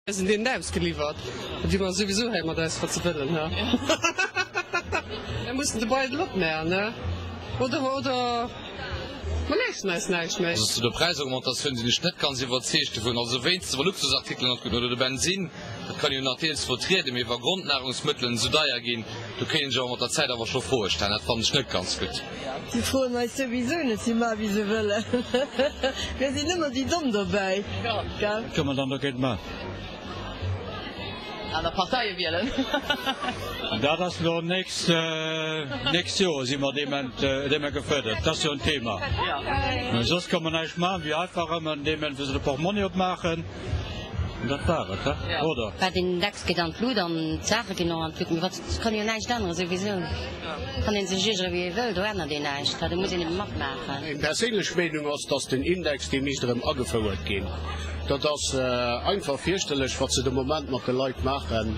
Sinn deenen ausgeliwwert, déi mer souwisou hei mat eis wat se wëllen, he. Mir mussen de Beidel opmaachen, he, oder, oder mer leeschten eis näischt méi. Also zu der Präisaugmentatioun sinn ech net ganz iwwerzeegt dovun. Also wéinst wa Luxusartikelen an oder de Bensin, dat kann een jo nach deels vertrieden, mee wa Grondnahrungsmëttelen esou deier ginn, do kéint een sech awer mat der Zäit awer scho Froe stellen. Dat fannen ech net ganz gutt. Si froen eis souwisou net, si maachen wéi se wëllen. Mir sinn ëmmer déi Domm dobäi, gell? Wat kann man dann dogéint man? Aner Parteie wielen. Dat ass elo nächst, nächst Joer si mer deement, deement gefuerdert. Dat ass jo en Thema. Mä soss kann man näischt man, wéi einfach ëmmer deement, wou se de Portmonni opmaachen. Dat war et, he? Oder? Well den Index geet an d'Lut an d'Saache ginn och an d'Lut. Mee wat, et kann een jo näischt änneren souwisou. Kann een sech iergere wéi ee wëll, do ännert een näischt, well do muss een ebe matmaachen. Meng perséinlech Meenung ass, dass den Index, dee misst erëm agefouert ginn. Dat ass einfach fierchterlech, wat se de Moment mat de Leit maachen.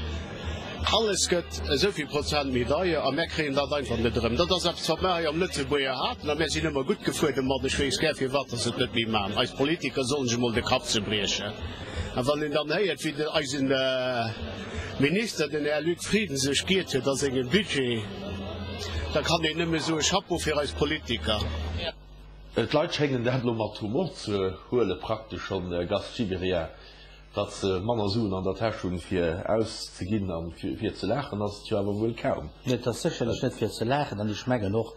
Alles gëtt esou vill Prozent méi deier a mär kréien dat einfach net erëm. Dat ass eppes, wat mär hei am Lëtzebuerger haten a mär sinn ëmmer gutt gefuer domat. Ech weess gär, firwat dass se et net méi maachen. Eis Politiker sollen sech emol de Kapp zebriechen. A wann een dann héiert, wéi den eisen Minister, den Här Luc Frieden, sech giert huet a sengem Budget, da kann een nëmme soe Chapeau fir eis Politiker. D'Leit schéngen dat elo mat Humor ze huelen, praktesch schonn, Gast Gibéryen. Datt se manner Suen an der Täsch hunn, fir auszeginn a fir ze laachen, ass et jo awer wuel kaum. Nee, et ass sécherlech net fir ze laachen. An ech mengen och,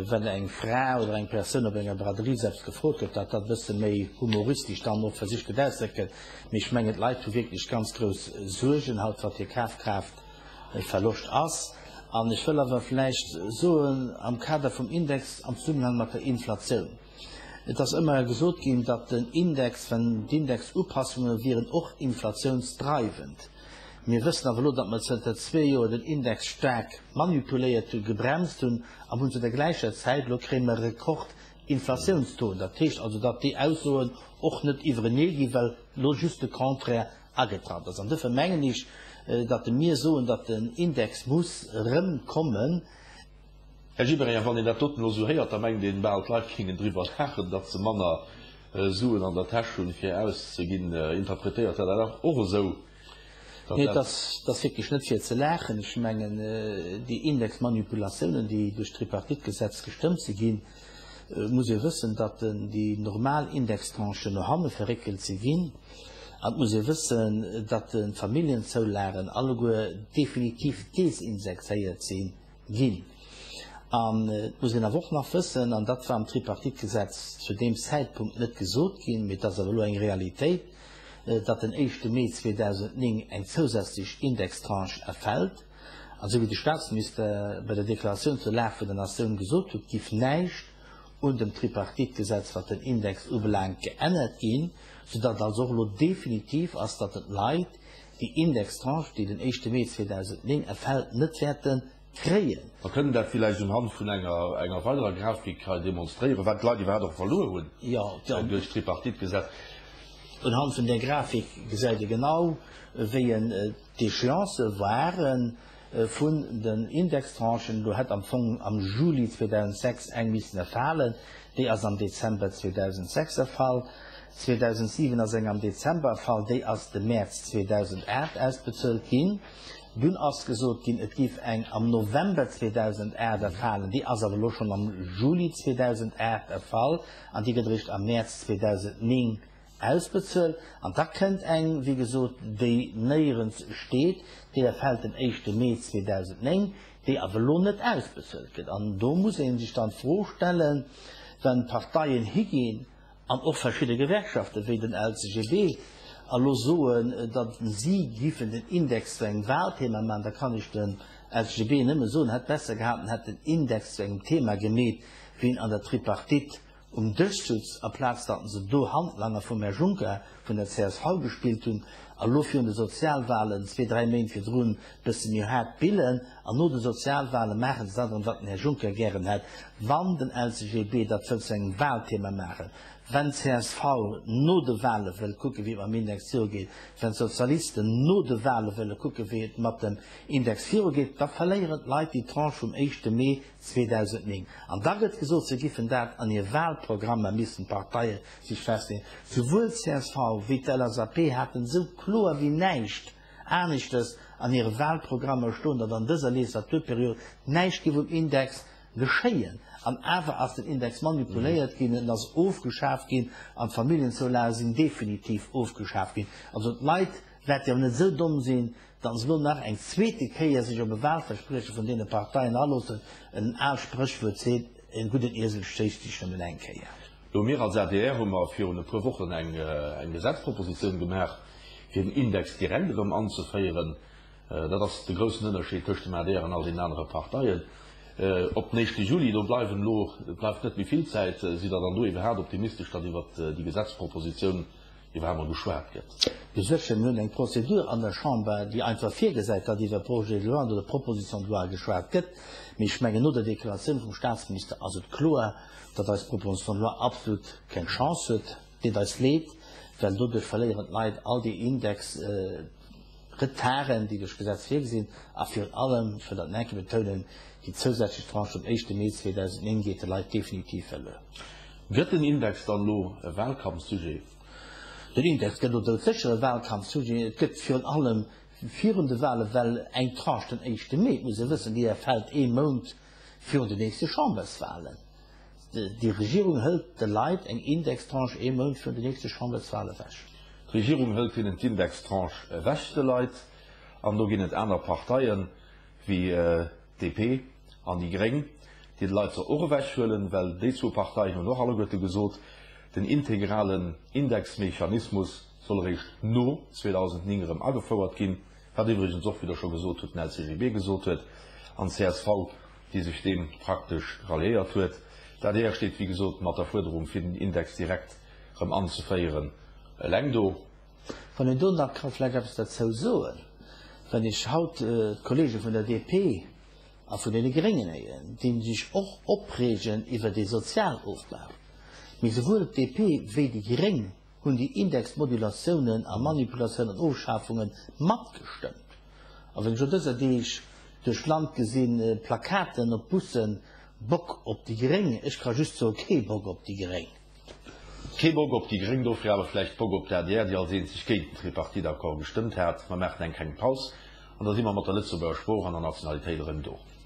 wann eng Fra oder eng Persoun op enger Braderie selbst gefrot gëtt, datt dat e bësse méi humoristesch dann och versicht gëtt auszedrécken. Mee ech mengen, d'Leit hu wierklech ganz grouss Suergen haut, wat hir Kafkraaftverloscht ass. An ech wëll awer vläicht soen, am Kader vum Index am Zesummenhang mat der Inflatioun, Et ass ëmmer gesot ginn, datt den Index, wenn d'Indexupassunge wieren och inflatiounsdreiwend. Mir wëssen awer elo, datt mer zënter zwee Joer den Index staark manipuléiert hunn, gebremst hunn an hunn zu der gläicher Zäit, elo kréie mer Rekordinflatiounstauxen. Dat heescht also, datt déi Aussoen och net iwwerenee ginn, well elo just de Contraire agetratt ass. An duerfir mengen ech, datt mir soen, datt den Index muss erëmkommen. Här Gibéryen, wann een dat doten elo esou héiert, da mengt een bal, d'Leit géingen driwwer laachen, datt se manner Suen an der Täsch hunn, fir auszeginn. Interpretéiert Der dat och esou, datt dat. Nee, et ass wierklech net fir ze laachen. Ech mengen, déi Indexmanipulatiounen, déi duerch d'Tripartite-Gesetz gestëmmt si ginn, muss ee wëssen, datt déi normal Indextranchen no hanne verréckelt si ginn. An et muss ee wëssen, datt d'Familljenzoulagen alleguer definitiv desindexéiert si Ginn. An et muss een awer och nach wëssen, an dat war am Tripartite-Gesetz zu deem Zäitpunkt net gesot ginn, mee et ass awer elo eng Realitéit, datt den éischte Mee 2009 eng zousätzlech Indextranche erfält. An esou wéi de Statsminister bei der Deklaratioun zur Lag vun der Natioun gesot huet, giff näischt un dem Tripartite-Gesetz, wat den Index ubelaangt, geännert ginn, soudatt also och elo definitiv ass, datt den d'Leit déi Indextranche, déi den éischte Mee 2009 erfält, net wäerte kréien. Mer kënnen dat villäicht unhand vun enger enger weiderer Grafik hei demonstréieren, wat d'Leit iwwerhaapt och verluer hunn duerch d'Tripartite-Gesetz. Unhand vun där Grafik gesäit ee genau, wéi d'Échéancë ware vun den Indextranchen. Do hätt am Fong am Juli 2006 eng missen erfalen, déi ass am Dezember 2006 erfall. 2007 ass eng am Dezember erfall, déi ass de Mäerz 2008 ausbezuelt ginn. Dunn ass gesot ginn, et géif eng am November 2008 erfalen, déi ass awer elo schonn am Juli 2008 erfall an déi gëtt eréischt am Mäerz 2009 ausbezuelt. An da kënnt eng, wéi gesot, déi néierens steet, déi erfält den éischte Mee 2009, déi awer elo net ausbezuelt gëtt. An do muss ee sech dann d'Fro stellen, Wenn d'Parteien higinn an och verschidde Gewerkschaften, wéi den LCGB, elo soen, datt si giffen den Index zu engem Wahlthema maachen, da kann ech dem LCGB nëmme soen, hätt besser gehat, en hätt den Index zu engem Thema gemeet, wéi en an der Tripartite um Dësch sutz, aplaz datt se do Handlanger vum Här Juncker vun der csv gespillt hunn a lo virun de Sozialwahlen zwee, dräi Méint virdrun bësse méi haart billen an no de Sozialwahle maache se dat erëm, wat den Här Juncker gären hätt, wann den LCGB dat wëllt zu engem Wahlthema maachen. Wenn csv no de Wahle wëll kucken, wéi et mam Index virugeet, wenn d'Sozialisten no de Wahle wëlle kucken, wéi et mat dem Index virugeet, da verléieren d'Leit déi Tranche vum éischte Mee 2009. An da gëtt gesot, se giffen dat an hir Wahlprogrammer missen d'Parteie sech festleeën. Souwuel csv wéi d'LSAP haten esou kloer wéi näischt aneschtes an hire Wahlprogrammer stoen, datt an dëser Legislaturperiod näischt géif um Index geschéien. An awer ass den Index manipuléiert ginn, en ass ofgeschaf ginn an d'Familljenzoulage sinn definitiv ofgeschaf ginn. Also d'Leit wäerte jo net esou domm sinn, datt se elo nach eng zweete Kéier sech op e Wahlversprieche vun deene Parteien aloossen. En aalt Spréchwuert seet, En gudden Iesel stéisst sech nëmmen eng Kéier. Lo, mir als adr hu mer virun e puer Wochen eng Gesetzpropositioun gemaach, fir den Index direkt erëm anzeféieren. Dat ass de groussen Ënnerscheed tëscht dem adr an all deenen anere Parteien. Op den éischte Juli, do bleiwen elo, et bleift net méi vill Zäit. Sidd Der dann do iwwerhaapt optimistesch, datt iwwert déi Gesetzpropositioun iwwerhaapt mol geschwat gëtt? Jo sécher, mir hunn eng Prozedur an der Chamber, déi einfach virgesäit, datt iwwer Projet de loi oder Proposition de loi geschwat gëtt. Mee ech mengen, no der Deklaratioun vum Statsminister ass et kloer, datt eis Proposition de loi absolut keng Chance huet. Deet eis leed, well doduerch verléieren d'Leit all déi Index. Retarden, déi duerch d'Gesetz virgesinn, a virun allem, ech wëll dat nach eng Kéier betounen, déi zousätzlech Tranche vum éischte Mee 2009 geet de Leit definitiv verluer. Gëtt den Index dann elo e Wahlkampfsujet? Den Index gëtt elo doudsécher e Wahlkampfsujet. Et gëtt virun allem virun de Wahlen, well eng Tranche den éischte Mee, et muss ee wëssen, déi erfält ee Mount virun den nächste Chamberswahlen. Déi Regierung hëlt de Leit eng Indextranche ee Mount virun de nächste Chamberswale ewech. D'Regierung hëlt hinnen d'Indextranche ewech, de Leit. An do ginn et aner Parteien, wéi d'DP an déi Gréng, déi de Leit se och ewechhuelen, well déi zwou Parteien hunn och alleguerte gesot, den integralen Indexmechanismus soll eréischt no 2009 erëm agefouert ginn, wat iwwregens och, wéi Der scho gesot hutt, den LCGB gesot huet an csv. déi sech deem praktesch ralliéiert huet. D'adr steet, wéi gesot, mat der Fuerderung, fir den Index direkt erëm anzeféieren, eleng do. Wann een do nach ka vläicht eppes derzou soen, Wann ech haut d'Kollege vun der DP a vun deene Gréngen héieren, déi sech och opreegen iwwer dee Sozialofbau, mee souwuel d'DP wéi déi Gréng hunn déi Indexmodulatiounen a Manipulatiounen an Ofschafungen matgestëmmt. A wann ech elo dëser Deeg duerch d'Land gesinn, Plakaten op Bussen, Bock op déi Gréng, ech ka just soe kee Bock op déi Gréng. Kee Bock op déi Gréng, dofir awer vläicht Bock op d'ADR, déi als eenzeg géint den Tripartite-Accord gestëmmt hat. Mer maachen eng kleng Paus an da si mer mat der Lëtzebuerger Sprooch an der Nationalitéit erëm do.